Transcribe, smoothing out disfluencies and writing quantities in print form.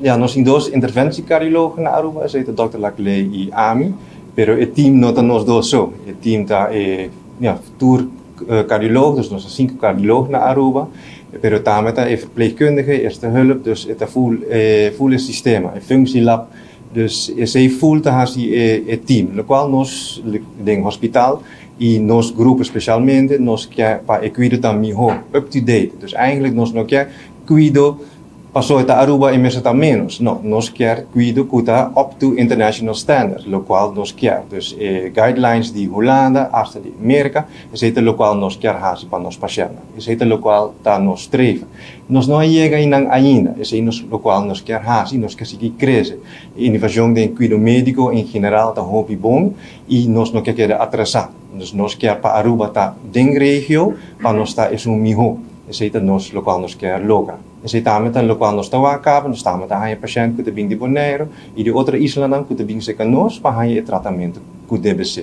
Ja, nos tin dos interventiecardiologen na Aruba, esey ta Dr. Laclé y ami, pero e team no ta nos dos so. E team ta ja, tur cardioloog, dus nos cinco cardiologen na Aruba, pero tambe ta e verpleegkundige, eerste hulp, dus e ta full sistema, e functielab, dus esey full ta haci e team, locual nos den hospital y nos grupo specialmente, nos kier pa e cuido ta miho, up to date. Dus eigenlijk nos no kier cuido paso ta Aruba y mester ta menos. No, nos kier cuido cu ta up to international standard, locual nos kier. Dus guidelines di Hulanda, hasta di Amerika, esey ta locual nos kier haci pa nos pashent. Esey ta locual ta nos streven. Nos no a yega ainda, esey ta locual nos kier haci, nos kier sigui crece. Innovacion di cuido medico en general ta hopi bon y nos no kier keda atrasa. Dus nos kier pa Aruba ta den regio, pa nos ta esun miho. Esey ta nos locual nos kier logra. Esey tambe ta locual nos ta caba, nos ta haya pashent cu ta bin di Bonaire y di otro islanan cu ta bin serca nos pa haya e tratamento cu debe ser.